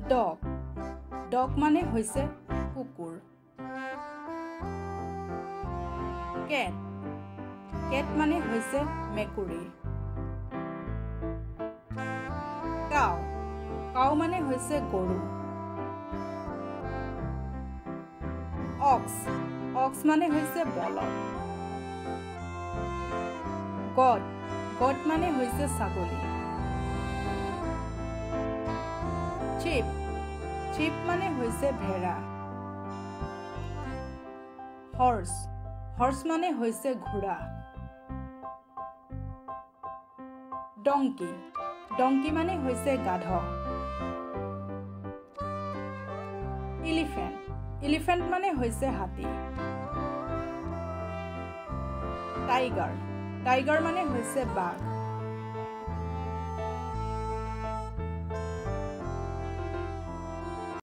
Dog, dog মানে হৈছে কুকুৰ। কেট, কেট মানে হৈছে মেকুৰী। কাউ, কাউ মানে হৈছে গৰু। অক্স, অক্স মানে হৈছে বলদ। গড, গড মানে হৈছে ছাগলী। চিপ, চিপ মানে হৈছে ভেড়া। হৰ্চ, হৰ্চ মানে হৈছে ঘোঁৰা। ডংকি, ডংকি মানে হৈছে গাধ। ইলিফেণ্ট, ইলিফেণ্ট মানে হৈছে হাতী। টাইগাৰ, টাইগাৰ মানে হৈছে বাঘ।